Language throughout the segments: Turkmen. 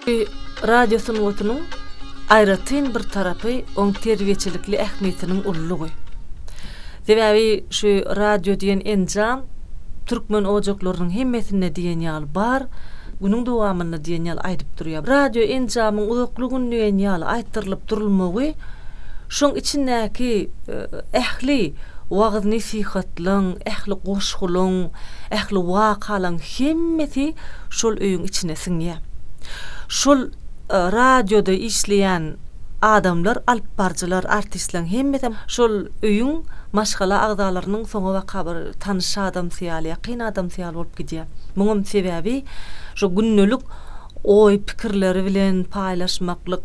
Radio sungatynyň aýratyn bir tarapy oň terbiýeçilikli ähmiýetiniň ululygy. Sebäbi şu radio diýen enjam türkmen ojaklarynyň hemmesinde diýen ýaly bar, günüň dowamynda diýen ýaly aýdyp durýar. Radio enjamyň uzakly gün diýen ýaly aýtdyrylyp durulmagy şoň içindäki ähli wagyz-nesihatlaň, ähli goşgulaň, ähli wakalaň hemmesi şol öýüň içine siňýär. Şol radioda işleýän adamlar, alypbaryjylar, artistleň hemmesem şol öýüň maşgala agzalarynyň soňabaka bir tanyş adamsy ýaly, ýakyn adamsy ýaly bolup gidýär. Muňam sebäbi şo gündelik oý-pikirleri bilen paýlaşmaklyk,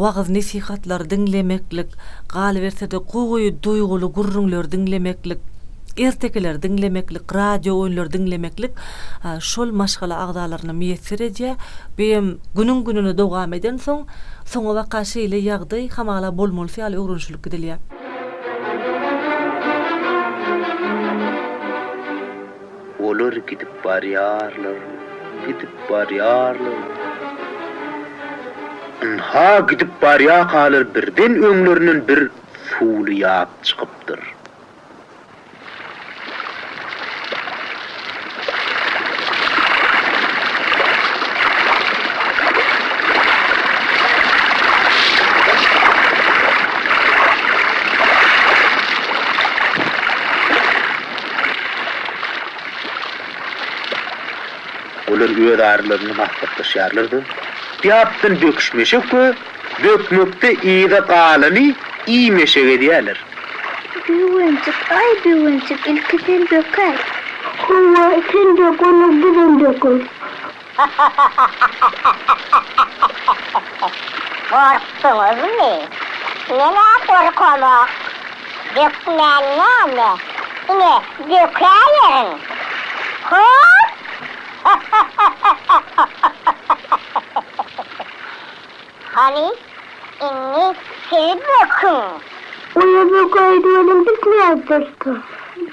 wagyz-nesihatlary diňlemeklik, galyberse-de gowy duýguly gürrüňleri diňlemeklik, ertekileri diňlemeklik, radio oýunlary diňlemeklik şol maşgala agzalaryna miýesser edýär. Bu hem günüň-gününe dowam edensoň, soňabaka şeýle ýagdaý hamala bolmalysy ýaly öwrenişilip gidilýär. Olar gidip barýarlar, gidip barýarlar. Ynha, gidip barýarkalar birden öňlerinden bir suwly ýap çykypdyr. Olar öz aralarynda maslahatlaşýarlar-da, Ýapdan böküşmeşek we bökmekde yza galany iýmeşek edýärler. Böwenjik, aý Böwenjik, ilki sen bökäý. Hawa, sen bök, ondan bizem bökeris. Gorkduňyzmy? Men-ä gorkamok. Bökmän näme, ine, bökäýerin. Hop! Hany, indi siz böküň. Oýa bökäýdi welin biz näderkä?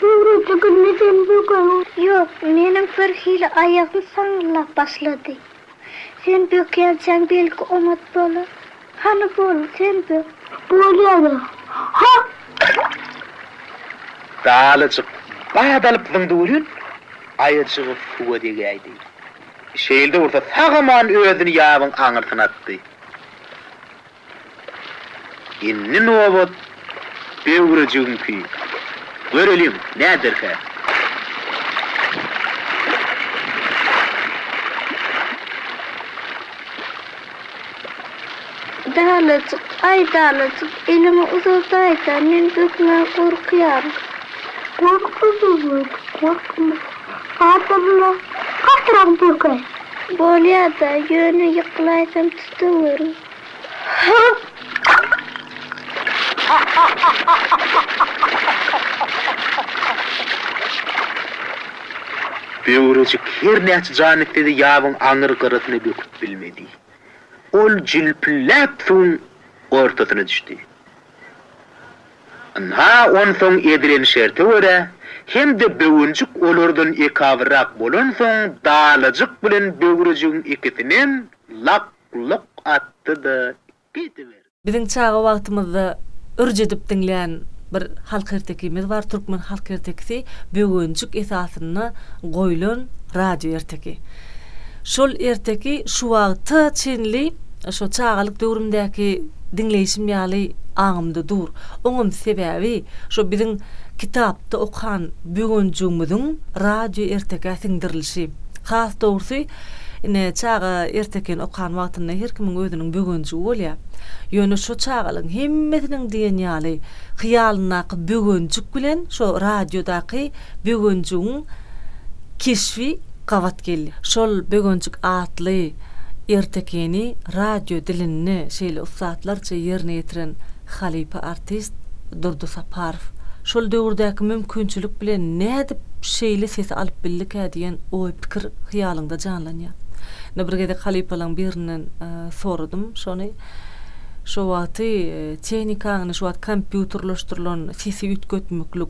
Böwrejik indi sen bökäý. Ýok, meniň birhili aýagym saňňyldap başlady. Sen bökýänçäň belki oňat bolar. Hany bol, sen bök. Bolýar-a. Hop! Dalajyk bat alyp zyňdy welin, aýajygy suwa degäýdi. Şeýle-de bolsa sag-aman özüni ýabyň aňyrsyna atdy. Indi nobat Böwrejigiňki. Göreliň, näderkä? Dalajyk, aý Dalajyk, eliňi uzadaý-da, men bökmäge gorkýaryn. Gorkma, Böwrejik, gorkma. Gadyrly, gatyrak bökäý. Bolýa-da, ýöne ýykylaýsam tutaweriň. Böwrejik her näçe jan etse-de ýabyň aňyr gyrasyna böküp bilmedi. Ol jülpülläp suwuň ortasyna düşdi. Ynha, onsoň edilen şerte görä, hem-de Böwenjik olardan ekabyrrak bolansoň, Dalajyk bilen Böwrejigiň ikisinem lak-luk atdy-da gidiberdi. Biziň çaga wagtymyzda ürç edip diňlän bir halk ertekimiz bar, türkmen halk ertekisi Böwenjik esasynda goýlan radio erteki. Şol erteki şu wagta çenli şo çagalyk döwrümdäki diňleýşim ýaly aňymda dur. Oňam sebäbi şo biziň kitapda okan Böwenjigimiziň radio ertekä siňdirilişi. Has dogrusy, ine, çaga ertekini okan wagtynda her kimiň özüniň böwenjigi bolýar. Ýöne şo çagalaryň hemmesiniň diýen ýaly hyýalyndaky böwenjik bilen şo radiodaky böwenjigiň keşbi gabat geldi. Şol Böwenjik atly ertekini radio dilinde şeýle ussatlarça ýerine ýetiren halypa artist Durdy Saparow. Şol döwürdäki mümkinçilik bilen nädip şeýle sesi alyp bildikä diýen oý-pikir hyýalyňda janlanýar. Ine bir gezek halypalaryň birinden soradym şony. Şo wagty tehnikaň ine şu wagt kompýuterleşdirilen sesi üýtgetmeklik,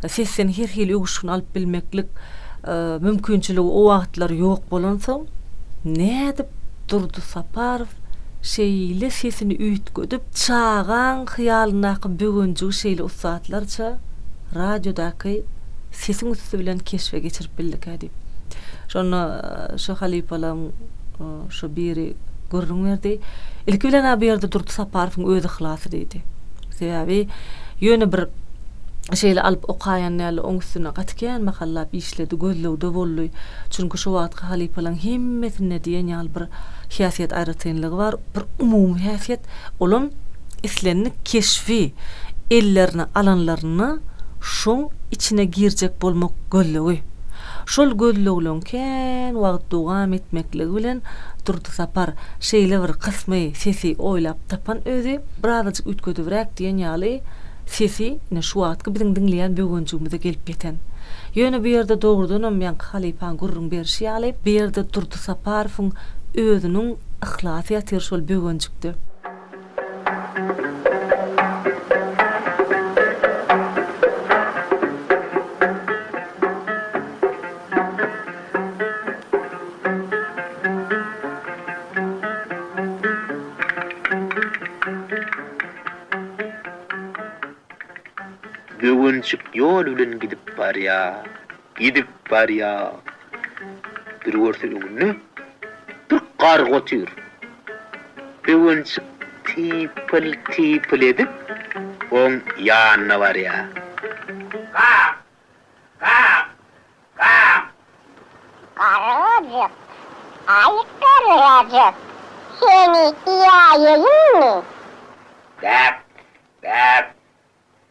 sesden her hili öwüşgin alyp bilmeklik mümkinçiligi o wagtlar ýok bolansoň, nädip. Durdy Saparow şeýle sesini üýtgedip, çagaň hyýalyndaky böwenjigi şeýle ussatlarça radiodaky sesiň üsti bilen keşbe geçirip bildikä diýip. Şonda şo halypalaryň şo biri gürrüň berdi. Ilki bilen-ä bu ýerde Durdy Saparowyň öz yhlasy diýdi. Sebäbi ýöne bir şeýle alyp okaýan däldi, oň üstünde gaty kän mahallap işledi, gözlegde boldy. Çünki şo wagtky halypalaryň hemmesinde diýen ýaly bir häsiýet aýratynlygy bar, bir umumy häsiýet, olam islendik keşbi ellerine alanlarynda şoň içine girjek bolmak gözlegi. Şol gözlegleň kän wagt dowam etmekligi bilen Durdy Sapar şeýle bir kysmy sesi oýlap tapan özi, birazajyk üýtgedibräk diýen ýaly sesi ine şu wagtky biziň diňleýän böwenjigimize gelip ýeten. Ýöne bu ýerde dogrudanam ýaňky halypaň gürrüň berşi ýaly, bu ýerde Durdy Saparowyň özüniň yhlasy ýatyr şol böwenjikde. Böwenjik ýol bilen gidip barýa, gidip barýa. Bir görse öňünde bir garga otyr. Böwenjik typyl-typyl edip, oň ýanyna barýa. Gak! Gak! Gak! Gargajyk, aý gargajyk, seni iýäýeýinmi? Gak! Gak!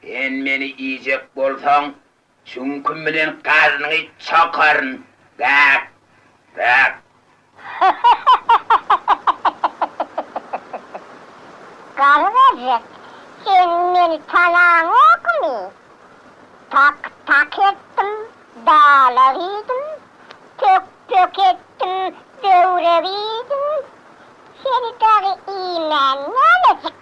Sen meni iýjek bolsaň, çüňküm bilen garnyňy çokaryn! Gak! Gak! Gargajyk, sen meni tanaňokmy? Tak-tak etdim, dalak iýdim, pök-pök etdim, böwrek iýdim, seni dagy iýmän nämejik?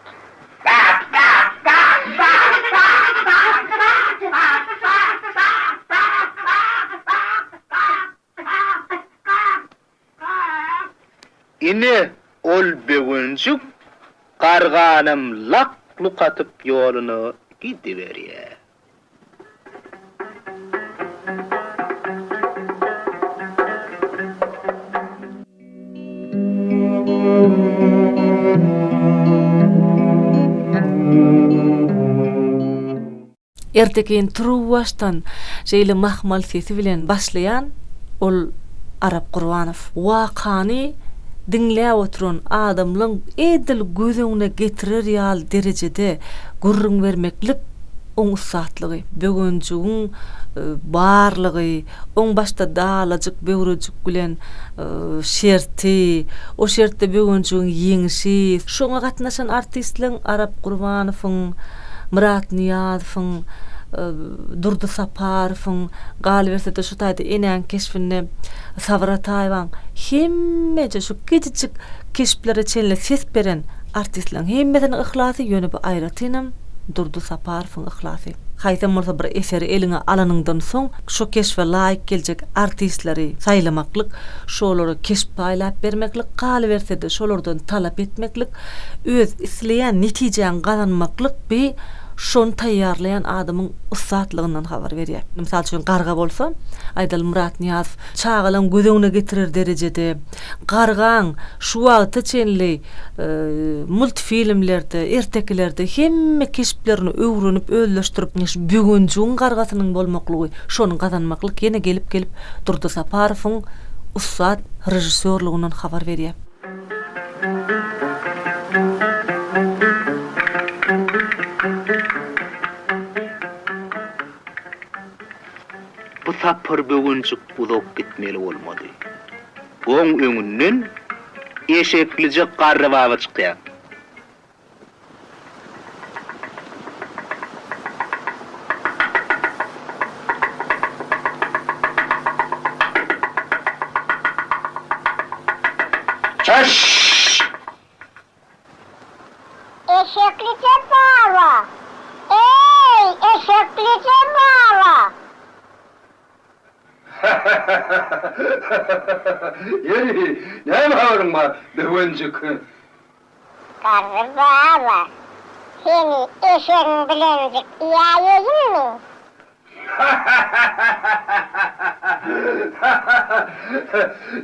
Ine, ol böwenjik garganam lak-luk atyp ýoluna gidiberýär. Ertekini turuwbaşdan şeýle mahmal sesi bilen başlaýan ol Arap Gurbanow. Wakany diňläp oturan adamlaň edil göz öňüne getirer ýaly derejede gürrüň bermeklik oň ussatlygy. Böwenjigiň barlygy, oň başda dalajyk böwrejik bilen şerti, o şertde böwenjigiň ýeňişi, şoňa gatnaşan artistleň Arap Gurbanowyň, Myrat Nyýazowyň, Durdy Saparowyň, galyberse-de şu taýda enäň keşbinde Sabyr Ataýewaň hemmeje şu kiçijik keşplere çenli ses beren artistleriň hemmesiniň yhlasy, ýöne bu aýratynam Durdy Saparowyň yhlasy. Haýsam bolsa bir eseri eliňe alanyňdan soň şo keşbe laýyk geljek artistleri saýlamaklyk, şolara keşp paýlap bermeklik, galyberse-de şolardan talap etmeklik, Öz isleýän netijäňi gazanmaklyk bi şony taýýarlaýan adamyň ussatlygyndan habar berýär. Mysal üçin, garga bolsa, aýdaly Myrat Nyýazow çagalaň göz öňüne getirer derejede, gargaň şu wagta çenli multfilmlerde, ertekilerde hemme keşplerini öwrenip, özleşdirip, şu Böwenjigiň gargasynyň bolmaklygy, şony gazanmaklyk ýene gelip-gelip Durdy Saparowyň ussat režissýorlygyndan habar berýär. Bu sapar Böwenjik uzak gitmeli bolmady. Oň öňünden eşeklije garry baba çykýar. Çyş! Eşeklije baba! Eý, eşeklije baba! Ýeri, näme habaryň bar, Böwenjik? Garry baba, seni eşegiň bilenjik iýäýeýinmi?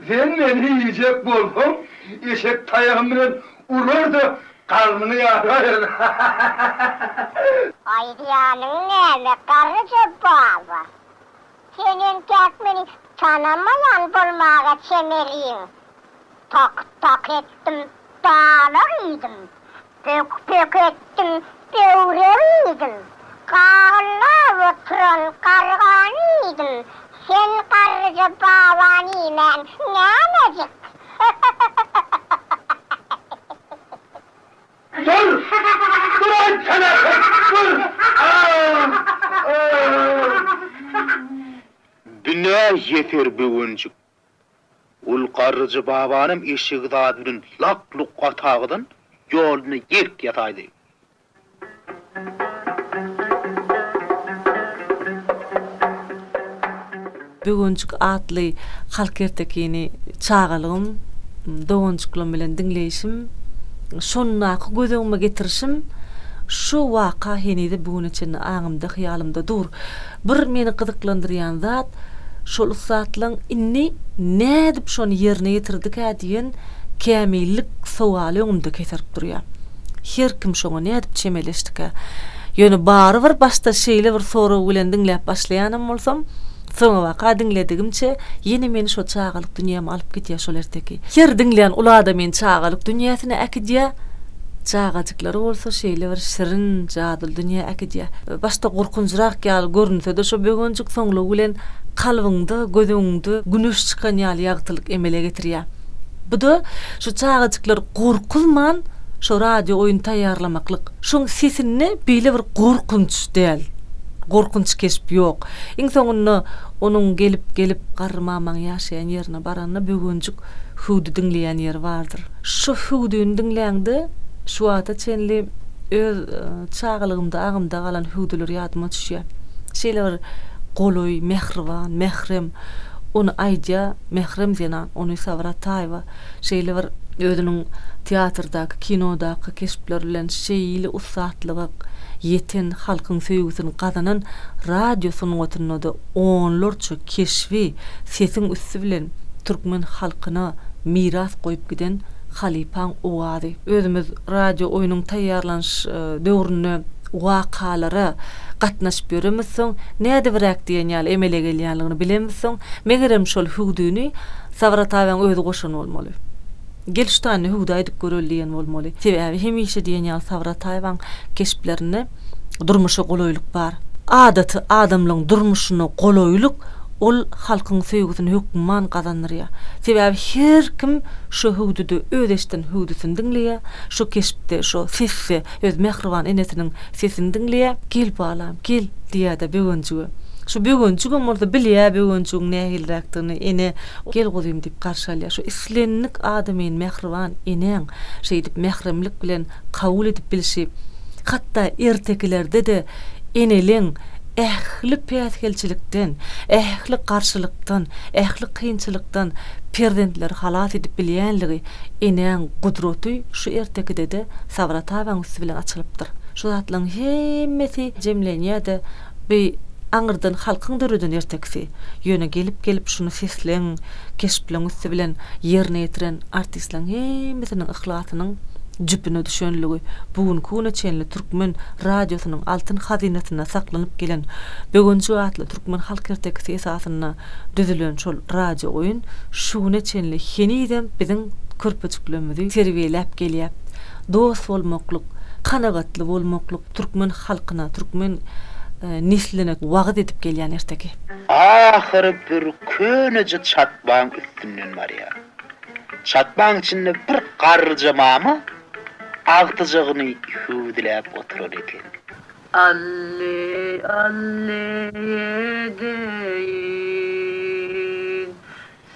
Sen meni iýjek bolsaň, eşek taýagym bilen urar-da, garnyňy ýaraýaryn. Aýdýanyň näme, garryja baba? Sen entäk meni tanamaýan bolmaga çemeliň. Tak-tak etdim, dalak iýdim. Pök-pök etdim, böwrek iýdim. Gagyllap oturan gargany iýdim. Sen garryja babany iýmän nämejik? Dur! Dur aýtsana! Dur! Bünä ýeser böwenjik. Ol garryja babanam eşegi zady bilen lak-luk atagydan ýoluna ýelk ýasaýdy. Böwenjik atly halk ertekini çagalygym, doganjyklarym bilen diňleýşim, şondaky göz öňüme getirişim şu waka henize bu güne çenli aňymda, hyýalymda dur. Bir meni gyzyklandyrýan zat, şol ussatlaň indi nädip şony ýerine ýetirdikä diýen kämillik sowaly öňümde keserip durýar. Her kim şoňa nädip çemeleşdikä? Ýöne barybir başda şeýle bir sorag bilen diňläp başlaýanam bolsam, soňabaka diňledigimçe ýene meni şo çagalyk dünýäme alyp gidýär şol erteki. Her diňleýän uly adam meni çagalyk dünýäsine äkidýär, çagajyklary bolsa şeýle bir şirin, jadyly dünýä äkidýär. Başda gorkunjrak ýaly görünse-de şo böwenjik soňlugy bilen kalbyňda, göz öňüňde güneş çykan ýaly ýagtylyk emele getirýär. Bu-da şu çagajyklary gorkuzman şo radio oýun taýýarlamaklyk. Şoň sesinde beýle bir gorkunç däl. Gorkunç keşp ýok. Iň soňunda onuň gelip-gelip garry mamaň ýaşaýan ýerine baranda Böwenjik hüwdi diňleýän ýeri bardyr. Şo hüwdüni diňläňde şu wagta çenli öz çagalygymda agymda galan hüwdüler ýadyma düşýär. Şeýle bir golaý, mähriban, mährem ony aýdýar mährem zenan ony Sabyr Ataýewa şeýle bir özüniň teatrdaky, kinodaky keşpleri bilen şeýle ussatlyga ýeten, halkyň söýgüsini gazanan radio sungatynda-da onlarça keşbi sesiň üsti bilen türkmen halkyna miras goýup giden halypaň owazy. Özümiz radio oýnuň taýýarlanyş döwründe wakalara gatnaşyp ýöremizsoň, nädibräk diýen ýaly emele gelýänligini bilemizsoň, megerem şol hüwdüni Sabyr Atabaň özi goşan bolmaly. Gel şu taýynda hüwdi aýdyp göreli diýen bolmaly. Sebäbi hemişe diýen ýaly Sabyr Ataýewaň keşplerinde durmuşa golaýlyk bar. Adaty adamlaň durmuşyna golaýlyk ol halkyň söýgüsini hökman gazandyrýar. Sebäbi her kim şo hüwdüde öz eşiden hüwdüsini diňleýär, şo keşpde, şo sesde öz mähriban enesiniň sesini diňleýär. Gel balam, gel diýýär-de Böwenjige. Şu Böwenjigem bolsa bilýär Böwenjigiň nähiliräkdigini, ene, gel guzym diýip garşy alýar. Şu islendik adamyny mähriban enäň şeýdip mähremlik bilen kabul edip bilşi, hatda ertekilerde-de eneleň ähli päsgelçilikden, ähli garşylykdan, ähli kynçylykdan perzentleri halas edip bilýänligi enäň gudraty şu ertekide-de Sabyr Atabaň üsti bilen açylypdyr. Şu zatlaryň hemmesi jemlenýär-de, Bi aňyrdan halkyň döreden ertekisi. Ýöne gelip-gelip şuny sesleň, keşpleň üsti bilen ýerine ýetiren artistleň hemmesiniň yhlasynyň jüpüne düşenligi, bu günki güne çenli türkmen radiosynyň altyn hazynasynda saklanyp gelen Böwenjik atly türkmen halk ertekisi esasynda düzülen şol radio oýun şu güne çenli henizem biziň körpejiklerimizi terbiýeläp gelýär. Dost bolmaklyk, kanagatly bolmaklyk, türkmen halkyna, türkmen nesline wagyz edip gelýän erteki. Ahyry bir köneje çatmaň üstünden barýar. Çatmaň içinde bir garryja mama agtyjagyny hüwdüläp oturan eken. Alli, alli edeýin,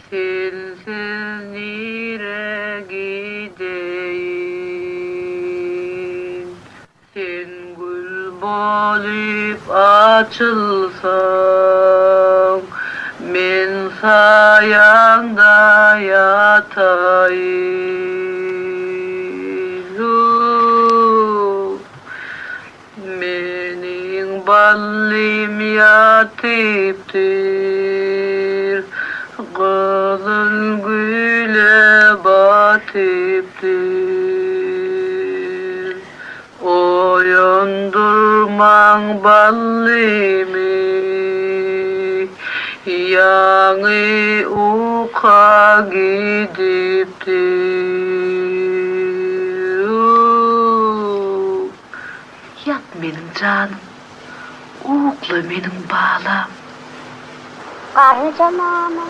Sensiz nire gideýin? Sen gül bolup açylsaň, men. Saýaňda ýataýyn. Meniň ballym ýatypdyr, gyzyl güle batypdyr. Oýandyrmaň ballymy, ýaňy uka gidipdir. Ýat meniň janym, ukla meniň balam. Garryja mama,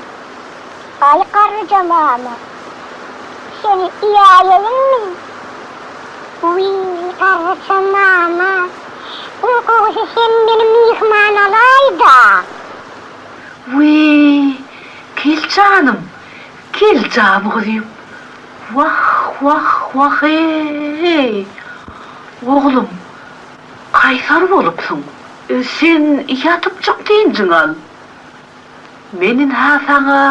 aý garryja mama, seni iýäýeýinmi? Wiý, garryja mama, iň gowusy sen meni myhman alaý-da! Wiý, kel janym, kel jan guzym, wah, wah, wah-eý! Oglum, kaýsar bolupsyň. Sen ýatypjyk dynjyňy al. Men ynha saňa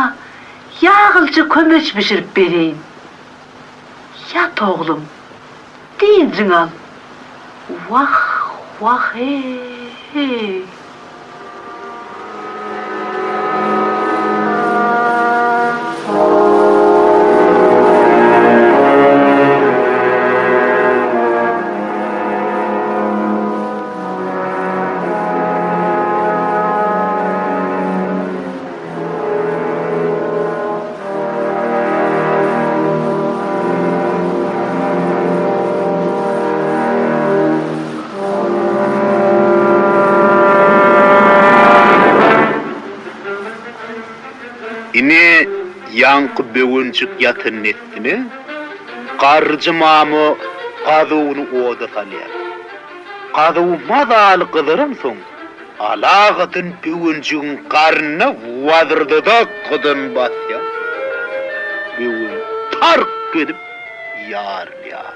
ýaglyja kömeç bişirip bereýin. Ýat oglum, dynjyňy al. Wah, wah-eý! Ine, ýaňky böwenjik ýatan dessine, Garryja mama gazuwyny oda salýar. Gazuw mazaly gyzaransoň, alagatyn böwenjigiň garnyna wazyrdadak gyzan basýar. Böwen tark edip ýarylýar.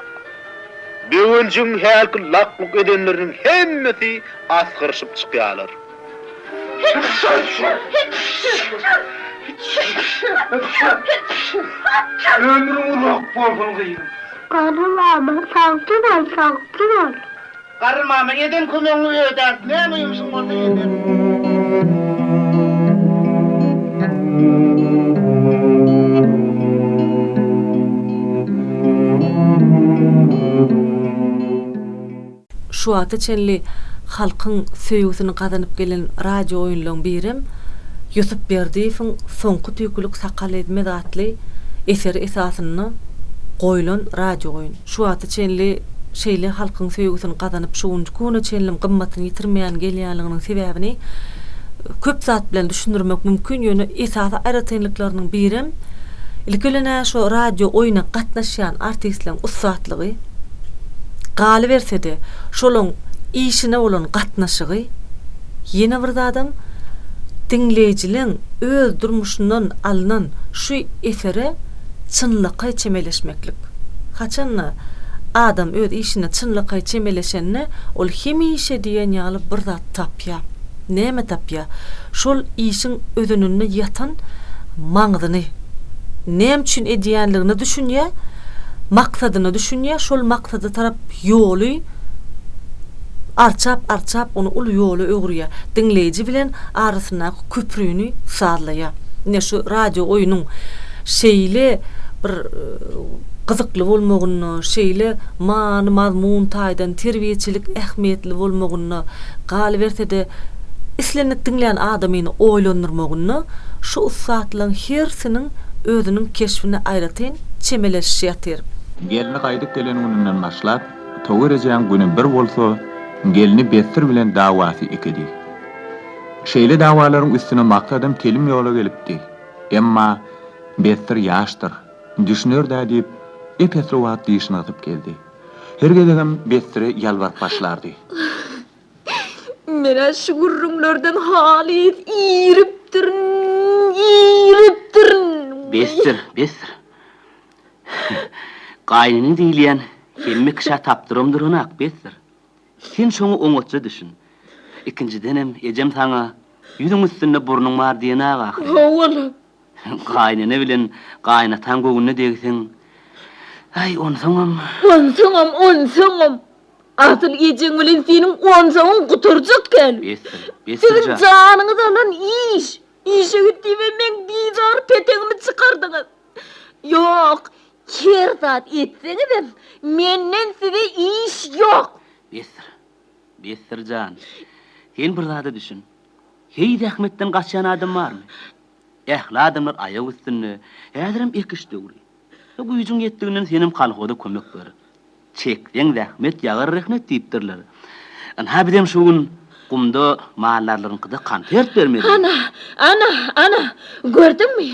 Böwenjigiň hälki lak-luk edenleriniň hemmesi asgyryşyp çykýarlar. Ömrüň uzak bolsun gyzym. Garry mama, sagja bol, sagja bol. Garry mama, eden kömegiňi ödäris, näme ýumşuň bolsa ederis. Şu wagta çenli halkyň söýgüsini gazanyp gelen radio oýunlaryň birem Ýusup Berdiýewiň Soňky tüýkülik sakal ezmez atly eseri esasynda goýlan radio oýun. Şu wagta çenli şeýle halkyň söýgüsini gazanyp şu günki güne çenlem gymmatyny ýitirmeýän gelýänliginiň sebäbini köp zat bilen düşündirmek mümkin, ýöne esasy aýratynlyklarynyň birem ilki bilen-ä şu radio oýuna gatnaşýan artistleriň ussatlygy, Galyberse-de, şolaň işine bolan gatnaşygy, ýene bir zadam, diňleýjileň öz durmuşyndan alnan şu esere çynlakaý çemeleşmeklik. Haçan-da, adam öz işine çynlakaý çemeleşende, ol hemişe diýen ýaly bir zat tapýar. Näme tapýar? Şol işiň özeninde ýatan maňzyny. Näme üçin edýänligine düşünýär, maksadyna düşünýär, şol maksada tarap ýoly arçap-arçap ony uly ýola öwürýär. Diňleýji bilen arasyndaky köprüni sazlaýar. Ine şu radio oýnuň şeýle bir gyzykly bolmagynda, şeýle many-mazmun taýdan terbiýeçilik ähmiýetli bolmagynda, galyberse-de, islendik diňlän adamyny oýlandyrmagynda şu ussatlaryň hersiniň özüniň keşbine aýratyn çemeleşişi ýatyr. Gelni gaýdyp gelen gününden başlap, Tower ejäň güni bir bolsa, gelni Bessir bilen dawasy ikidi. Şeýle dawalaryň üstüne Maksadam telim ýola gelipdi. Emma Bessir ýaşdyr, düşüner-dä diýip, ep-esli wagt dişini gysyp geldi. Her gezegem Bessire ýalbaryp başlardy. Men-ä şu gürrüňlerden halys iripdirin, iripdirin. Besdir, besdir. Gaýynyň diýilýän hemme kişä tapdyram duranak, besdir. Sen şoňa oňatja düşün. Ikinjidenem, ejem saňa. Ýüzüň üstünde burnuň bar diýen-ä ahyry. Hawa-la. Gaýynene bilen gaýynataň göwnüne degseň, äý, onsoňam. Onsoňam, onsoňam. Asyl ejeň bilen seniň onsoňyň gutarjak däl. Besdir, besdir Siziň jan. janyňyzy alan iş. Işe git diýibem meň bizar petegimi çykardyňyz. Ýok, her zat etseňizem, menden size iş ýok. Besdir, besdir jan. Sen bir zada düşün. Heý zähmetden gaçýan adam barmy? Ähli adamlar aýak üstünde, häzirem ekiş döwri. Güýjüň ýetdiginden senem kolhoza kömek ber. Çekseň zähmet, ýagar rehnet diýipdirler. Ynha bizem şu gün gumda maldarlaryňkyda konsert bermeli. Ana, ana, ana, gördüňmi?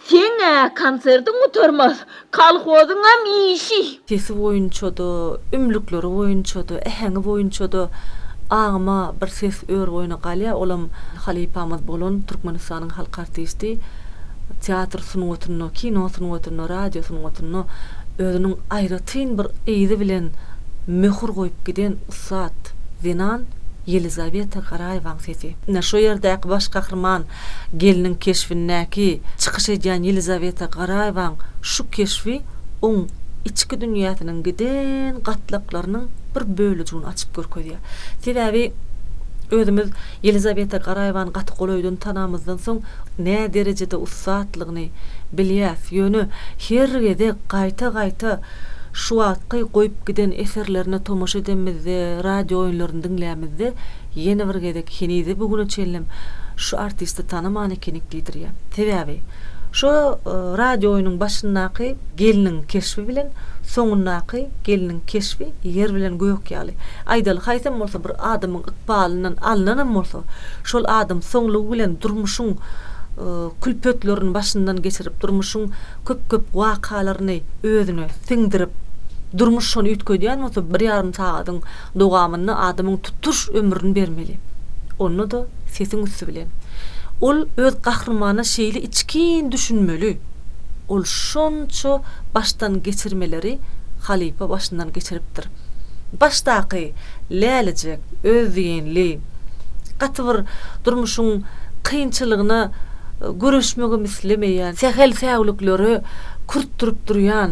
Seň-ä konsertiň gutarmaz, kolhozyňam işi. Sesi boýunça-da, ümlükleri boýunça-da, äheňi boýunça-da aňyma bir ses ör-boýuna galýar, olam halypamyz bolan Türkmenistanyň halk artisti, teatr sungatynda, kino sungatynda, radio sungatynda özüniň aýratyn bir yzy bilen möhür goýup giden ussat zenan Ýelizaweta Garaýewaň sesi. Ine, şo ýerdäki baş gahryman gelniň keşbindäki çykyş edýän Ýelizaweta Garaýewaň şu keşbi oň içki dünýäsiniň giden gatlaklarynyň bir bölejigini açyp görkezýär. Sebäbi özümiz Ýelizaweta Garaýewany gaty golaýdan tanamyzdan soň nä derejede ussatlygyny bilýäs. Ýöne her gezek gaýta-gaýta şu wagtky goýup giden eserlerine tomaşa edenimizde, radio oýunlaryny diňlämizde ýene bir gezek henize bu güne çenlem şu artisti tanaman ekenik diýdirýär. Sebäbi şo radio oýnuň başyndaky gelniň keşbi bilen soňundaky gelniň keşbi ýer bilen gök ýaly. Aýdaly, haýsam bolsa bir adamyň ykbalyndan alnanam bolsa, şol adam soňlugy bilen durmuşyň külpetlerini başyndan geçirip, durmuşyň köp-köp wakalaryny özüne siňdirip, durmuş şony üýtgedýän bolsa, bir ýarym sagadyň dowamynda adamyň tutuş ömrüni bermeli. Onda-da sesiň üsti bilen. Ol öz gahrymanyna şeýle içgin düşünmeli. Ol şonça başdan geçirmeleri halypa başyndan geçiripdir. Başdaky lälijek, özdiýenli, gaty bir durmuşyň kynçylygyna göreşmegem islemeýän, sähel säwliklere kürtdürip durýan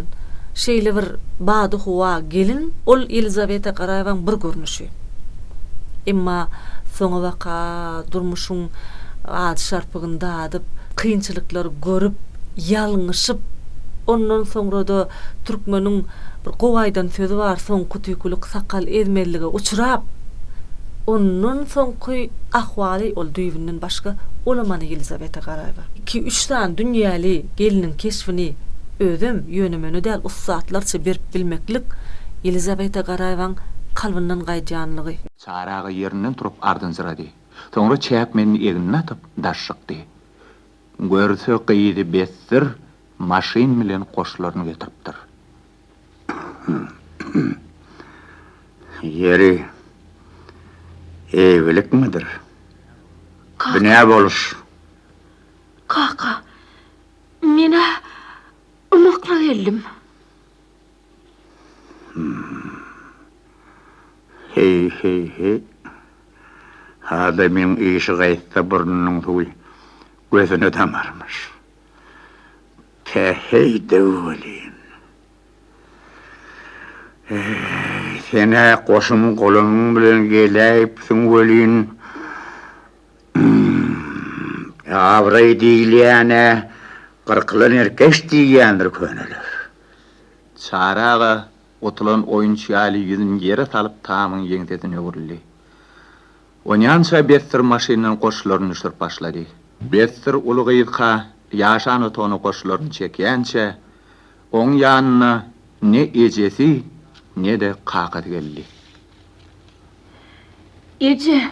şeýle bir badyhowa gelin, ol Ýelizaweta Garaýewaň bir görnüşi. Emma soňabaka durmuşyň ajy şarpygyny dadyp, kynçylyklary görüp, ýalňyşyp, ondan soňra-da türkmeniň bir gowy aýdan sözi bar, soňky tüýkülik sakgal ezmezlige uçrap, ondan soňky ahwaly ol düýbünden başga, olam ana Ýelizaweta Garaýewa. Iki-üç sany dünýäli gelniň keşbini özem ýöne-möne däl ussatlarça berip bilmeklik Ýelizaweta Garaýewaň kalbyndan gaýdýanlygy. Çary aga ýerinden turup ardynjyrady. Soňra çäkmenini egnine atyp, daş çykdy. Görse gyzy besdir, maşyn bilen goşlaryny getiripdir. Ýeri, eýgilikmidir? Bu nä boluş? Kaka, men-ä ymykly geldim. Heý, heý, heý. Adamyň işi gaýtsa burnunyň suwy gözüne damarmyş. Päheý-de welin. Eý, sen-ä goşuň-golamyň bilen geläýipsiň welin, abraý diýilýän-ä gyrkylan erkeç diýýändir köneler. Çary aga otulan oýunçy ýaly ýüzüni ýere salyp tamyň ýeňsesine öwrüldi. Onýança Bessir maşyndan goşlaryny düşürip başlady. Bessir uly gyzka ýaşan otagyna goşlaryny çekýänçä, oň ýanyna ne ejesi, ne-de kakasy geldi. Eje!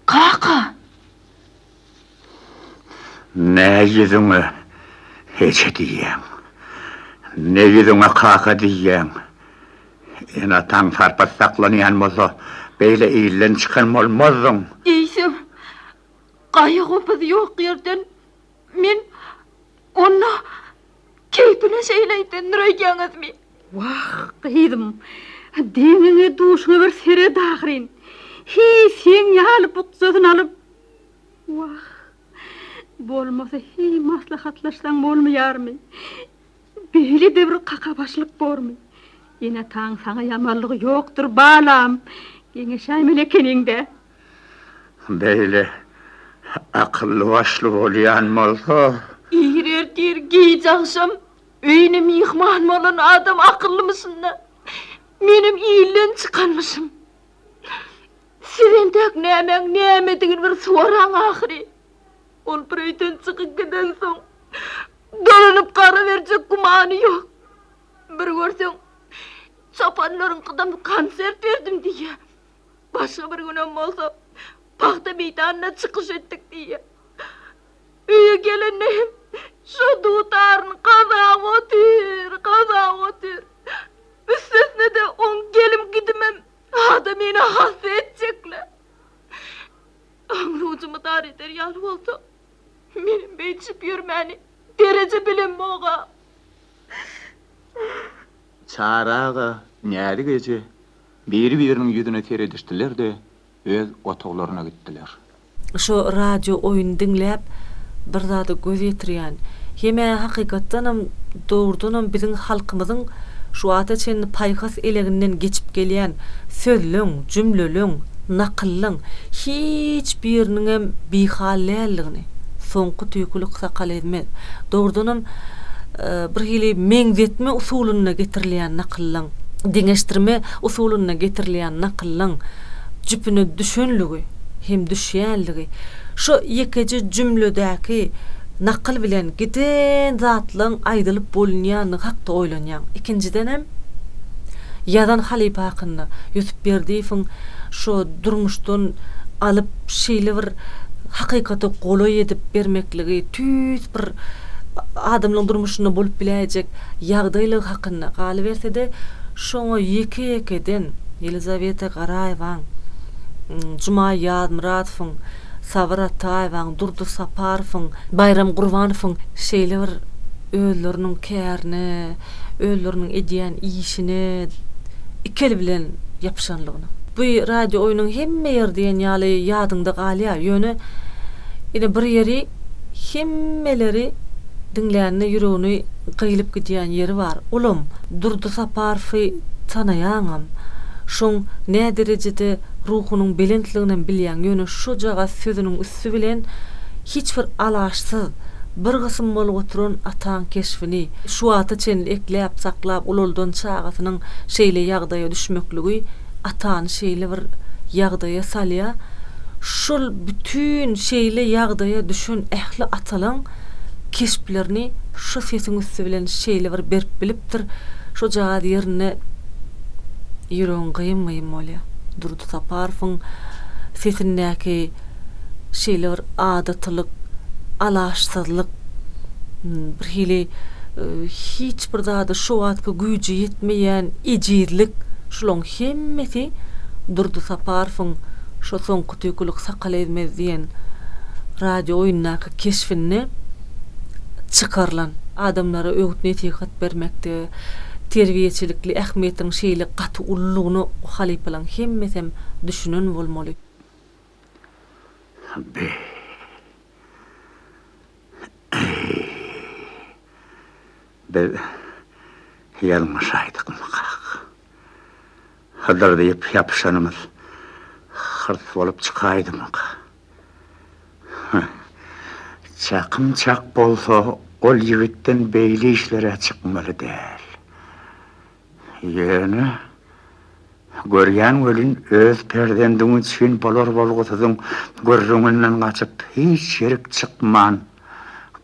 Kaka! Ne ýüzüňe eje diýýäň, ne ýüzüňe kaka diýýäň. Ene-ataň sarpasy saklanýan bolsa, beýle ilden çykan bolmazdyň. Eýsem, gaýgy-gopuz ýok ýerden men onda keýpine şeýle aýdandyr öýdýäňizmi? Wah, gyzym, deňiňe-duşuňa bir seret ahyryn. Heý, seň ýaly bukjasyny alyp. Wah, bolmasa heý maslahatlaşsaň bolmaýarmy? Beýle-de bir kakabaşlyk bormy? Ene-ataň saňa ýamanlygy ýokdur, balam. Geňeşäýmeli ekeniň-dä. Beýle akylly-başly bolýan bolsa. Ir ertir, giç agşam öýüne myhman bolan adam akyllymyşyn-da. Menem ilden çykanmyşym. Siz entäk nämäň nämedigini bir soraň ahyry. Ol bir öýden çykyp gidensoň, dolanyp gara berjek gümany ýok. Bir görseň, çopanlaryňkydam konsert berdim diýýär. Başga bir günem bolsa, pagta meýdanynda çykyş etdik diýýär. Öýe gelende hem şo dutaryny gazap otyr, gazap otyr. Üstesine-de oň gelim-gidimem adamyny hassa etjek-le. Aňry-ujymy dar eder ýaly bolsa, menem beýdişip ýörmäni dereje bilemok-a. Çary aga, Näzik eje biri-biriniň ýüzüne seredişdiler-de, öz otaglaryna gitdiler. Şo radio oýuny diňläp bir zada göz ýetirýän. Hemä hakykatdanam dogrudanam biziň halkymyzyň şu wagta çenli paýhas eleginden geçip gelýän sözleň, jümleleň, nakyllaň hiç biriniňem bihal däldigini, soňky tüýkülik sakal ezmez. Dogrudanam bir hili meňzetme usulynda getirilýän nakyllaň, deňeşdirme usulynda getirilýän nakyllaň jüpüne düşenligi hem düşýänligi, şo ýekeje jümledäki nakyl bilen giden zatlaň aýdylyp bolunýanlygy hakda oýlanýaň. Ikinjidenem, ýazan halypa hakynda, Ýusup Berdiýewiň şo durmuşdan alyp şeýle bir hakykata golaý edip bermekligi tüýs bir adamlaň durmuşynda bolup biläýjek ýagdaýlygy hakynda, galyberse-de, şoňa ýeke-ýekeden Ýelizaweta Garaýewaň, Juma Ýazmyradowyň, Sabyr Ataýewaň, Durdy Saparowyň, Baýram Gurbanowyň şeýle bir özleriniň kärine, özleriniň edýän işine iki eli bilen ýapyşanlygyna. Bu radio oýnuň hemme ýeri diýen ýaly ýadyňda galýar, ýöne ine bir ýeri hemmeleri diňlände ýüregini gyýlyp gidýän ýeri bar. Olam Durdy Saparowy tanaýaňam, şoň näderejede ruhunyň belentliginem bilýäň, ýöne şojagaz sözüniň üsti bilen hiç bir alaçsyz, bir gysym bolup oturan ataň keşbini şu wagta çenli ekläp, saklap ulaldan çagasynyň şeýle ýagdaýa düşmekligi atany şeýle bir ýagdaýa salýar. Şol bütin şeýle ýagdaýa düşen ähli atalaň keşplerini şu sesiň üsti bilen şeýle bir berip bilipdir, şojagaz ýerinde ýüregiň gyýym-gyýym bolýar. Durdy Saparowyň sesindäki şeýle bir adatylyk, alaçsyzlyk, bir hili hiç bir zada şu wagtky güýji ýetmeýän ejizlik, şulaň hemmesi Durdy Saparowyň şo soňky tüýkülik sakal ezmez diýen radio oýundaky keşbinde çykarylan. Adamlara öwüt-nesihat bermekde terbiýeçilikli ähmiýetiniň şeýle gaty ululygyna halypalaň hemmesem düşünen bolmaly. Be. Eý. Biz ýalňyşaýdykmykak? Hydyr diýip ýapyşanymyz hyrs bolup çykaýdymyka? Çakym çak bolsa, ol ýigitden beýle işler-ä çykmaly däl. Ýöne, görýän welin, öz perzendiň üçin bolar-bolgusyzyň gürrüňinden gaçyp, hiç ýerik çykman,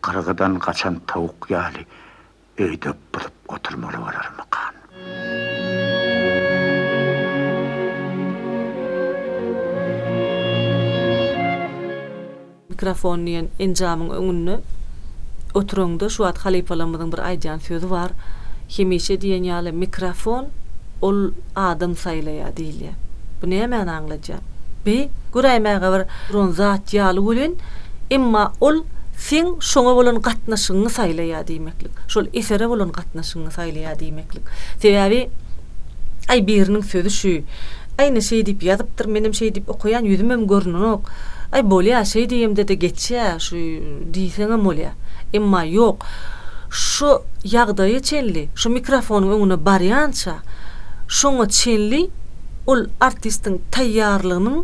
gyrgydan gaçan towuk ýaly öýde buzup oturmaly bolarmykan? Mikrofon diýen enjamyň öňünde oturaňda şu wagt halypalarymyzyň bir aýdýan sözi bar, hemişe diýen ýaly mikrofon ol adam saýlaýar diýilýär. Bu nämäni aňladýar? Bi göräýmäge bir duran zat ýaly welin, emma ol seň şoňa bolan gatnaşygyňy saýlaýar diýmeklik. Şol esere bolan gatnaşygyňy saýlaýar diýmeklik. Sebäbi aý biriniň sözi şu. Aý ine şeý diýip ýazypdyr, menem şeý diýip okaýan, ýüzümem görnenok. Aý bolýa, şeý diýemde-de geçýä, şu diýseňem bolýa. Emma ýok. Şu ýagdaýa çenli, şu mikrofonyň öňüne barýança, şoňa çenli ol artistiň taýýarlygynyň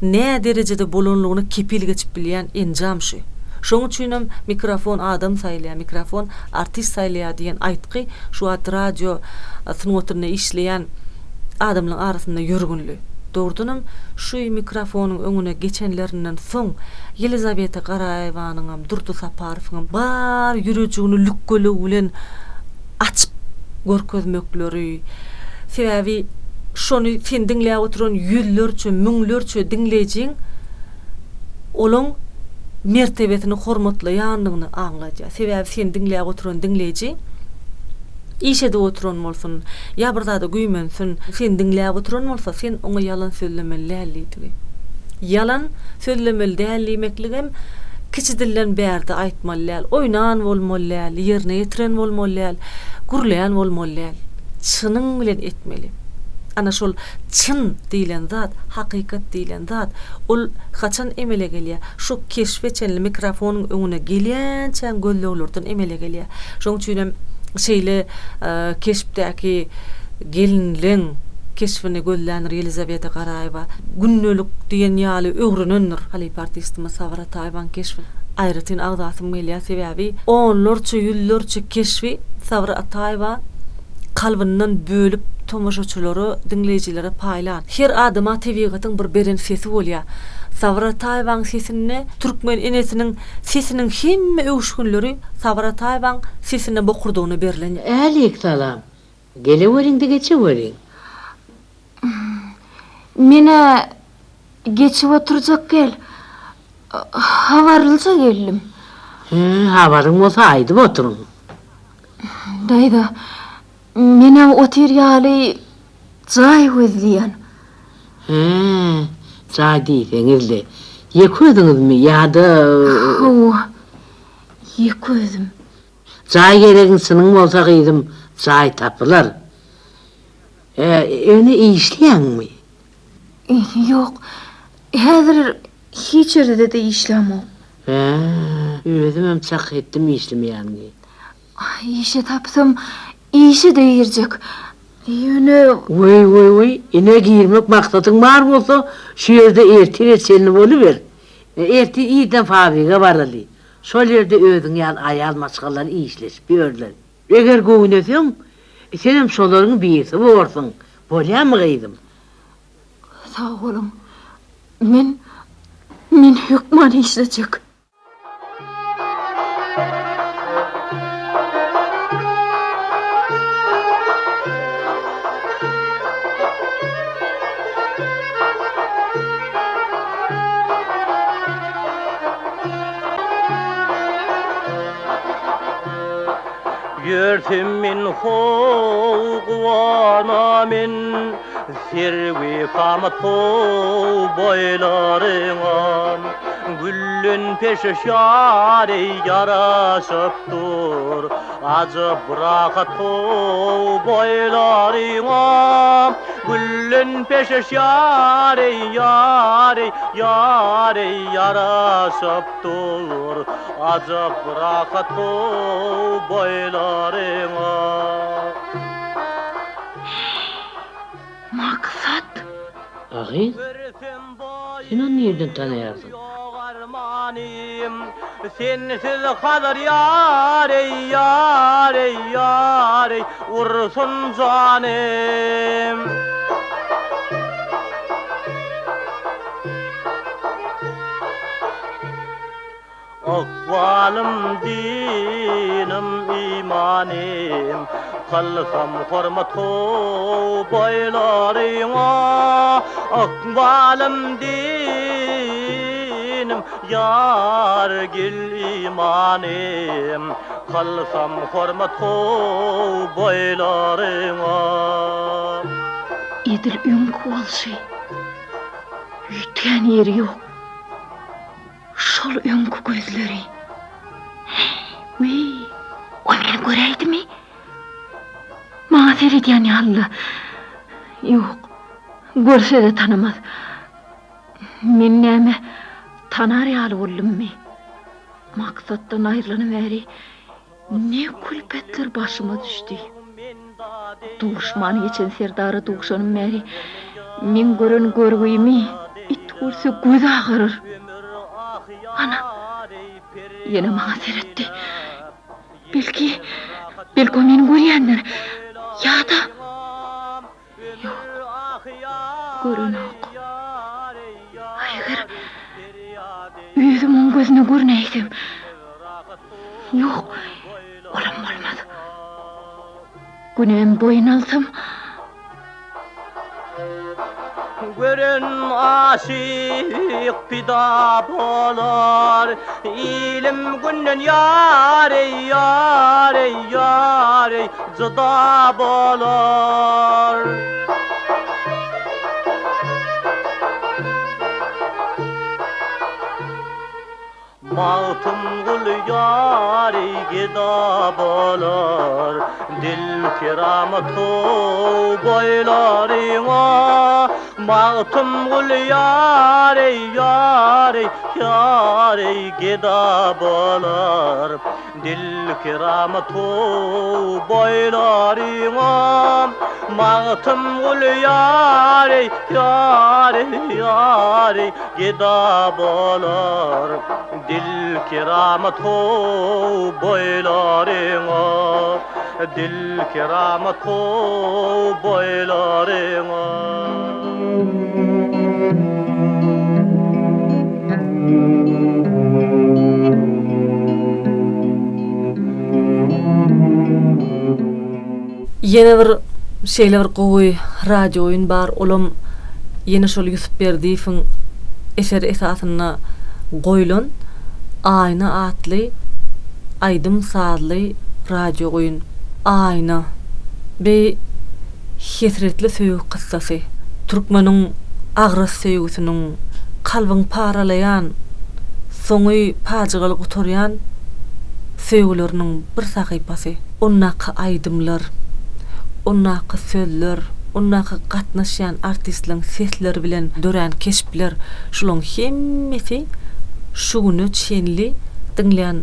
nä derejede bolanlygyna kepil geçip bilýän enjam şu. Şoň üçinem mikrofon adam saýlaýar, mikrofon artist saýlaýar diýen aýtgy şu wagt radio sungatynda işleýän adamlaryň arasynda ýörgünli. Dogrudanam, şu mikrofonyň öňüne geçenlerinden soň Ýelizaweta Garaýewanyňam, Durdy Saparowyňam bar ýürejigini lükgeligi bilen açyp görkezmekleri, sebäbi şony seni diňläp oturan ýüzlerçe, müňlerçe diňleýjiň olaň mertebesini hormatlaýandygyny aňladýar. Sebäbi seni diňläp oturan diňleýji iş edip oturan bolsun, ýa bir zada güýmensin, seni diňläp oturan bolsa, sen oňa ýalan sözlemeli däl diýdigi. Ýalan sözlemeli däl diýmekligem kiçi dilden bärde aýtmaly däl, oýnan bolmaly däl, ýerine ýetiren bolmaly däl, gürlän bolmaly däl. Çynyň bilen etmeli. Ana şol çyn diýlen zat, hakykat diýlen zat, ol haçan emele gelýär? Şu keşbe çenli mikrofonyň öňüne gelýänçäň gözleglerden emele gelýär. Şonuň üçinem şeýle keşpdäki gelinleň keşbini gözländir Ýelizaweta Garaýewa. Gündelik diýen ýaly öwrenendir halypa artistimiz Sabyr Ataýewaň keşbini. Aýratyn agzasym gelýär, sebäbi onlarça, ýüzlerçe keşbi Sabyr Ataýewa kalbyndan bölüp tomaşaçylara, diňleýjilere paýlan. Her adama tebigatyň bir beren sesi bolýar. Sabyr Ataýewaň sesinde türkmen enesiniň sesiniň hemme öwüşginleri Sabyr Ataýewaň sesine bokurdagyna berlen. Älik salam. Geleweriň-de geçeweriň. Men-ä geçip oturjak gel. Habarlyja geldim. Hä, habaryň bolsa aýdyp oturyň. Daýza, men-ä otyr ýaly jaý gözleýän. Hä, jaý diýseňiz-le. Ýeke özüňizmi ýa-da. Hawa, ýeke özüm. Jaý geregiň çynyň bolsa gyzym, jaý tapylar. Hä, ýöne işleýäňmi? Ýok, häzir hiç ýerde-de işlämok. Hä, özümem çak etdim işlemeýäniňi. Işe tapsam, işe-de girjek. Ýöne. Weý, weý, weý, ine girmek maksadyň bar bolsa, şu ýerde ertire çenli boluber. Ertir irden fabrige baraly. Şol ýerde özüň ýaly aýal maşgalalar işleşip ýörler. Eger göwneseň, senem şolaryň birisi borsuň. Bolýamy gyzym? Sag boluň. Men, men hökman işlejek. Ýörsem men how guwana men Serwi kamat how boýlaryňa Güllen peşe şary ýaraşyp dur Ajap rahat how boýlaryňa Güllen peşe şary ýary ýary ýaraşyp dur Ajap rahat how boýlaryňa. Maksat! A gyz, sen ony nirden tanaýarsyň? Sensiz Hazar ýar eý ýar eý ýar eý ursun janym. Ykbalym dinim imanym Kylsam hormat how boýlaryňa Ykbalym dinim ýar gel imanym Kylsam hormat how boýlaryňa. Edil öňki bolşy, üýtgän ýeri ýok. Şol öňki gözleri. Wiý, ol meni göräýdimi? Maňa seredýän ýaly-la. Ýok. Görse-de tanamaz. Men näme, tanar ýaly boldummy? Maksatdan aýrylanym bäri ne külpetler başyma düşdi. Duşman geçen serdara duşanym bäri meň gören görgimi it görse gözi agarar. Ana, ýene maňa seretdi. Belki, belki o meni görýändir. Ýa-da Ýok, görenok. A eger özüm oň gözüne görünäýsem? Ýok, olam bolmaz. Günämi boýun alsam. Gören aşyk pida bolar, Ilim günden ýar eý, ýar eý, ýar eý, jyda bolar. Magtymguly ýary geda bolar, Dil keramat how boýlaryňa. Magtymguly ýary, ýary, ýary geda bolar, Dil keramat how boýlaryňa. Magtymguly ýary, ýary, ýary Geda bolar dil keramat how boýlaryňa, Dil keramat how boýlaryňa. Ýene bir şeýle bir gowy radio oýun bar, olam ýene şol Ýusup Berdiýewiň eseri esasynda goýlan Aýna atly aýdym-sazly radio oýun. Aýna, bi hesretli söýgi kyssasy. Türkmeniň agras söýgüsiniň, kalbyňy paralaýan, soňy pajygaly gutarýan söýgüleriniň bir sahypasy. Ondaky aýdymlar, ondaky sözler, ondaky gatnaşýan artistleriň sesleri bilen dörän keşpler, şularyň hemmesi şu güne çenli diňleýän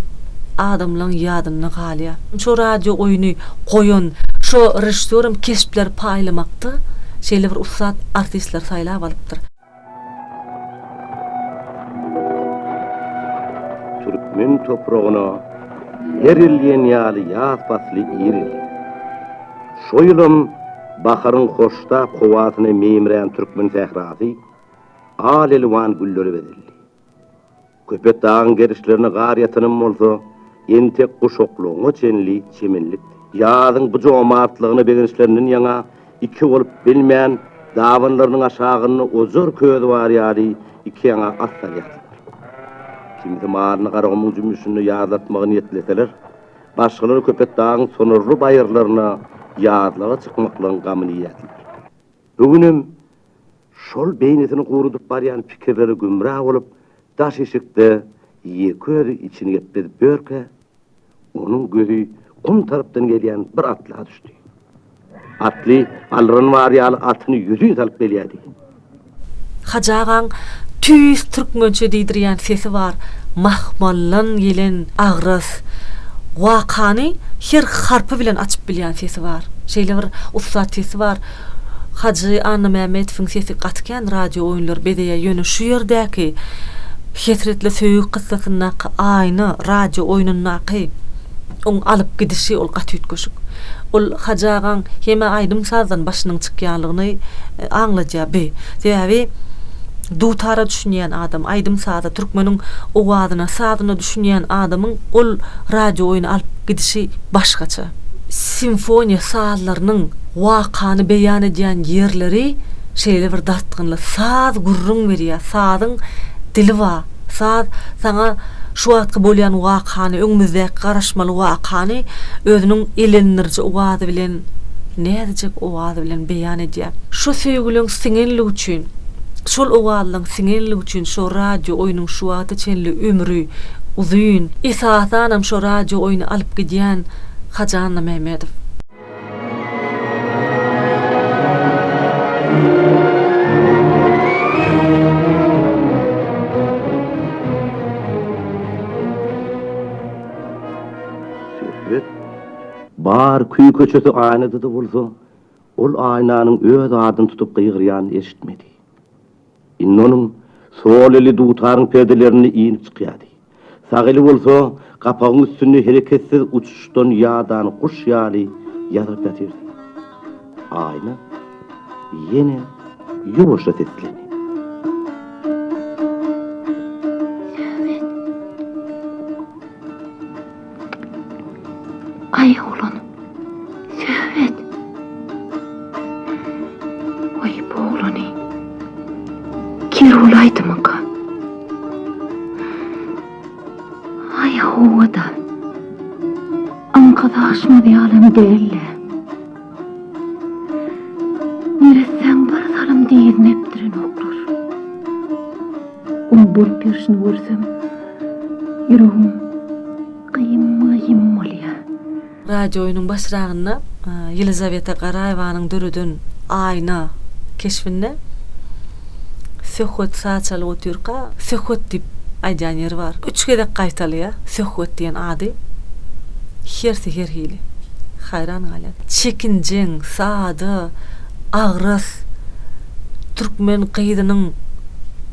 adamlaryň ýadynda galýar. Şo radio oýny goýan şo režissýoram keşpleri paýlamakda şeýle bir ussat artistleri saýlap alypdyr. Türkmen topragyna her ýyl diýen ýaly ýaz pasly ir gelýär. Şo ýylam baharyň hoştap howasyna meýmirän türkmen sährasy al-elwan güllere bezeldi. Köpetdagyň gerişlerinde gar ýatanam bolsa, entek guşaklygyňa çenli çemenlikdi. Ýazyň bu jomartlygyna begençlerinden ýaňa iki bolup bilmän, dabanlarynyň aşagynda ojar közi bar ýaly iki ýaňa at salýardylar. Kimsi malyny Garagumuň jümmüşinde ýazlatmagy niýetleseler, başgalary Köpetdagyň sonarly baýyrlaryna ýazlaga çykmaklygyň gamyny iýýärdiler. Bu günem şol beýnisini gurudyp barýan pikirlere gümra bolup, daş işikde ýeke özi içini gepledip ýörkä, onuň gözi gum tarapdan gelýän bir atla düşdi. Atly alran bar ýaly atyny ýüzin salyp gelýärdi. Hajy agaň tüýs türkmençe diýdirýän sesi bar, mahmaldan gelen agras, wakany her harpy bilen açyp bilýän sesi bar. Şeýle bir ussat sesi bar. Hajy Annamämmedowyň sesi gaty kän radio oýunlary bezeýär, ýöne şu ýerdäki Hesretli söýgi kyssasyndaky Aýna radio oýnundaky oň alyp gidişi ol gaty üýtgeşik. Ol Hajy agaň hem-ä aýdym-sazdan başynyň çykýanlygyny aňladýar bi. Sebäbi dutara düşünýän adam, aýdym-saza, türkmeniň owazyna, sazyna düşünýän adamyň ol radio oýny alyp gidişi başgaça. Simfoniýa sazlarynyň wakany beýan edýän ýerleri şeýle bir dartgynly. Saz gürrüň berýär, sazyň dili bar. Saz saňa şu wagtky bolýan wakany, öňümizdäki garaşmaly wakany özüniň elendiriji owazy bilen, näzijek owazy bilen beýan edýär. Şo söýgüleň siňenligi üçin, şol owazlaň siňenligi üçin şo radio oýnuň şu wagta çenli ömri uzyn. Esasanam şo radio oýny alyp gidýän Hajy Annamämmedow. Bar küý-köçesi Aýnada-da bolsa, ol Aýnanyň öz adyny tutup gygyrýanyny eşitmedi. Indi onuň sol eli dutaryň perdelerinde inip çykýardy. Sag eli bolsa gapagyň üstünde hereketsiz uçuşdan ýadan guş ýaly ýazylyp ýatyrdy. Aýna ýene ýuwaşja seslendi. Söhbet. Aý oglan. Söhbet. Oý bu oglany. Ker bolaýdymyka? Aý hawa-da. Aňkasy aşmaz ýalam däl-le. Neressäň bir salym dyzyny epdirenoklar. Oň bolup ýörşüni görsem, ýüregim gyýym-gyýym bolýar. Radiooýnuň başragynda Ýelizaweta Garaýewanyň döreden Aýna keşbinde Söhbet saz çalyp otyrka, Söhbet diýip aýdýan ýeri bar. Üç gezek gaýtalaýar Söhbet diýen ady. Hersi her hili. Haýran galýan. Çekinjeň, sada, agras türkmen gyzynyň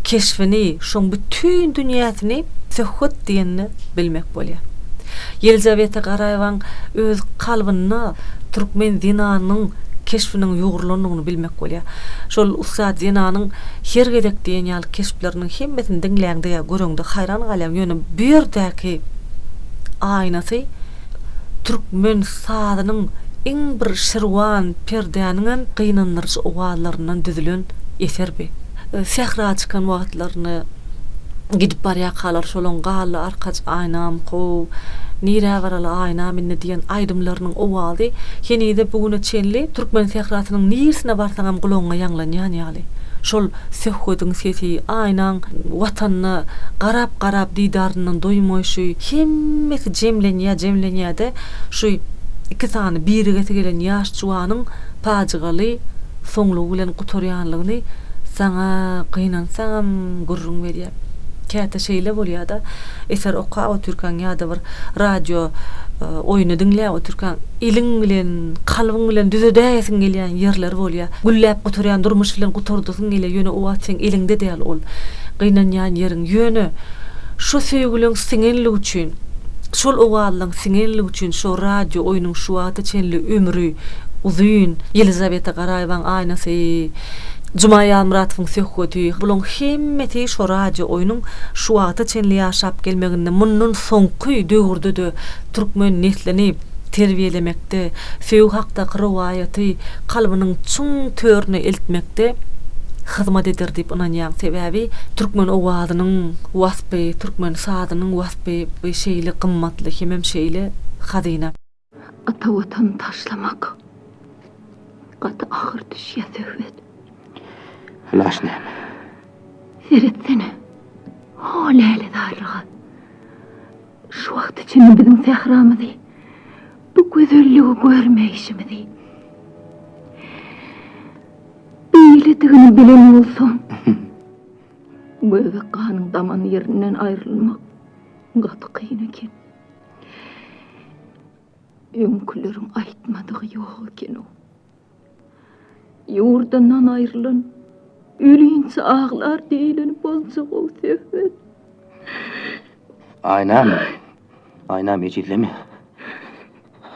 keşbini, şoň bütin dünýäsini Söhbet diýende bilmek bolýar. Ýelizaweta Garaýewaň öz kalbynda türkmen zenanynyň keşbiniň ýugrulandygyny bilmek bolýar. Şol ussat zenanyň her gezek diýen ýaly keşpleriniň hemmesini diňläňde ýa göreňde haýran galýaň, ýöne bu ýerdäki aýnasy türkmen sazynyň iň bir şirwan perdäniňem gynandyryjy owazlaryndan düzülen eser bi. Sähra çykan wagtlaryny gidip barýarkalar şolaň Garly arkaç aýnam how, Nirä baraly aýnam indi diýen aýdymlarynyň owazy henize bu güne çenli türkmen sährasynyň nirsine barsaňam gulagyňa ýaňlanýan ýaly. Şol söhbediň sesi, aýnaň Watanyna garap-garap didaryndan doýmaýşy hemmesi jemlenýär, jemlenýär-de şu iki sany birigesi gelen ýaş juwanyň pajygaly soňlugy bilen gutarýanlygyny saňa gynansaňam gürrüň berýär. Käte şeýle bolýar-da, eser okap otyrkaň ýa-da bir radio oýny diňläp otyrkaň, eliň bilen, kalbyň bilen düzedäýesiň gelýän ýerleri bolýar. Gülläp gutarýan durmuş bilen gutardasyň gelýär, ýöne o wagt seň eliňde däl ol gynanýan ýeriň. Ýöne şo söýgüleň siňenligi üçin, şol owazlaň siňenligi üçin şo radio oýnuň şu wagta çenli ömri uzyn. Ýelizaweta Garaýewaň aýnasy, Juma Ýazmyratowyň söhbeti, bulaň hemmesi şo radio oýnuň şu wagta çenli ýaşap gelmeginde, mundan soňky döwürde-de türkmen neslini terbiýelemekde, söýgi hakdaky rowaýaty kalbynyň çuň törüne eltmekde hyzmat eder diýip ynanýan. Sebäbi türkmen owazynyň waspy, türkmen sazynyň waspy bu şeýle gymmatly hemem şeýle hazyna. Ata Watany taşlamak gaty agyr düşýä Söhbet. Alaç näme? Seretsene, ho lälezarlyga. Şu wagta çenli biziň sähramyzy, bu gözelligi görmeýşimizi. Beýledigini bilen bolsam, göbek ganyň daman ýerinden aýrylmak gaty kyn eken. Öňküleriň aýtmadygy ýok eken-ow. Ýurdundan aýrylan ölinçä aglar diýleni boljag-ow Söhbet. Aýnam, Aýnam ejizleme.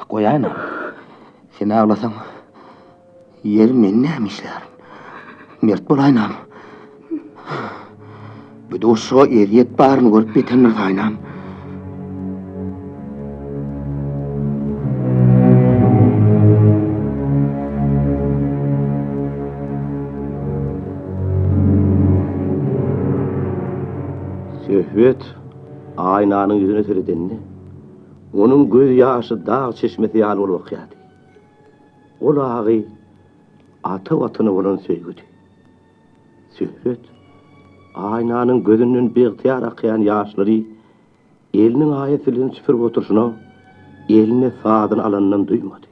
Goý Aýnam. Sen aglasaň, ýeri men näme işlärin? Mert bol Aýnam. Bu duşuşyga ezýet baryny görüp ýetendir Aýnam. Söhbet Aýnanyň ýüzüne seredende, onuň göz ýaşy dag çeşmesi ýaly bolup akýardy. Ol agy ata Watana bolan söýgüdi. Söhbet Aýnanyň gözünden biygtyýar akýan ýaşlary eliniň aýasy bilen süpürip oturyşyna eline sazyny alanynam duýmady.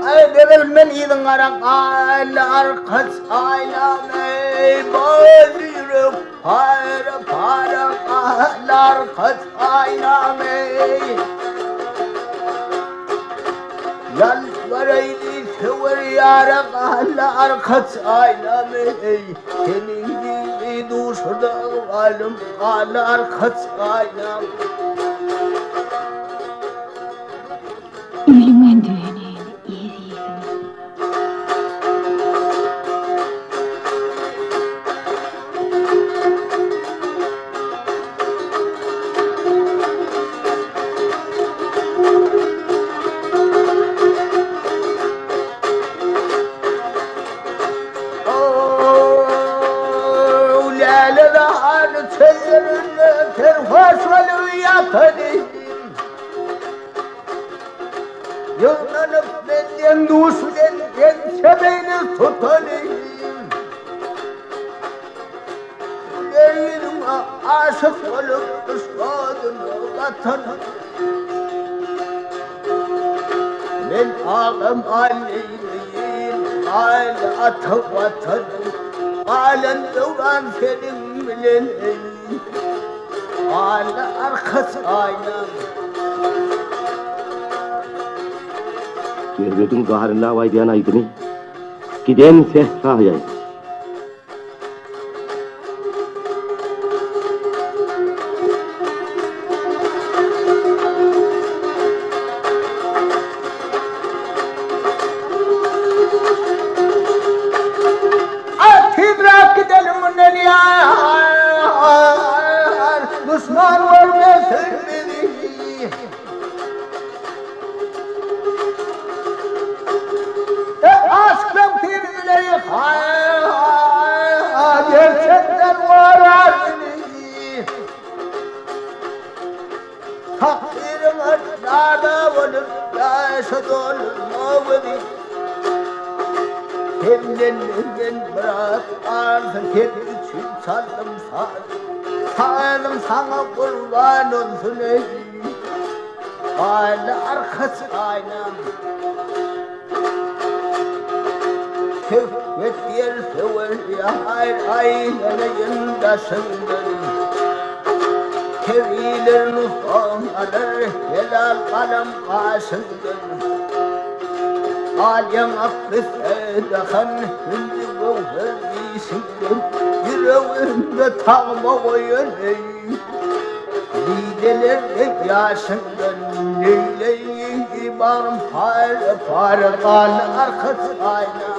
Aý, bebelim men yzyňdan. gara gally arkaç aýnam eý boldy ýürek para para gally arkaç aýnam eý Ýalbaraýly söwer ýara gally arkaç aýnam eý Seni diýdi duşurdy ykbalym gally arkaç aýnam. Iliň endigeni ezizim. Ow, läle-zar çöllerinde serhoş bolup ýatadym. Ýygnanyp menden duş bilen ençe beýni tutaly. Güler ýüzüňe aşyk bolup yşk oduna batan. Men agam Alynyň galy ata Watanym. Galan döwran seniň bilen eý. Alla arkasy aýnan. Erbediň zarynlap aýdýan aýdymy giden sähra ýaýlady. A tizräk gideliň mundan ýar, Duşman görmesin bizi. E aşkdan tizleýip gerçekden gorar bizi. Takdyryň yrada bolup ýaşa dolmagyny Senden menden biraz galsa sen üçin çaldym saz Sazym saňa gurban olsun eý Gaýly arkasy gaýnam Söhbet diýen söwer ýar aýlanaýyn daşyňdan. Tebiler nusgaň alar helal galam gaşyňdan. Al ýaňak gyssa-dahan hünji göwher dişiňden. Ýüregimde tagma goýan eý. Didelerde ýaşyňdan neýleýin bagrym pare-pare galdy arkasy aýna.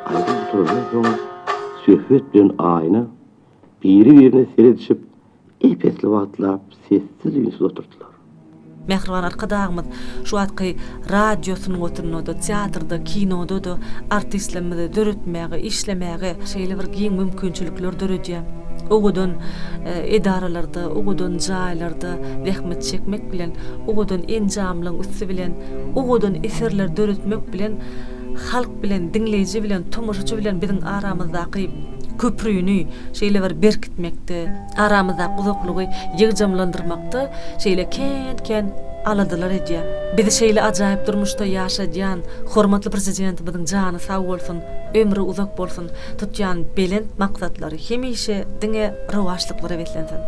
Aýdym gutarandan soň Söhbet bilen Aýna biri-birine seredişip ep-esli wagtlap sessiz-üýnsüz oturdylar. Mähriban Arkadagymyz şu wagtky radio sungatynda-da, teatrda, kinoda-da artistlerimizi döretmäge, işlemäge şeýle bir giň mümkinçilikler döredýär. Owadan edaralarda, owadan jaýlarda zähmet çekmek bilen, owadan enjamlaryň üsti bilen owadan eserler döretmek bilen halk bilen, diňleýji bilen, tomaşaçy bilen biziň aramyzdaky köprüni şeýle bir berkitmekde, aramyzdaky uzaklygy ýygjamlandyrmakda şeýle kän-kän aladalar edýär. Bizi şeýle ajaýyp durmuşda ýaşadýan hormatly Prezidentimiziň jany sag bolsun, ömri uzak bolsun, tutýan belent maksatlary hemişe diňe rowaçlyklara beslensin!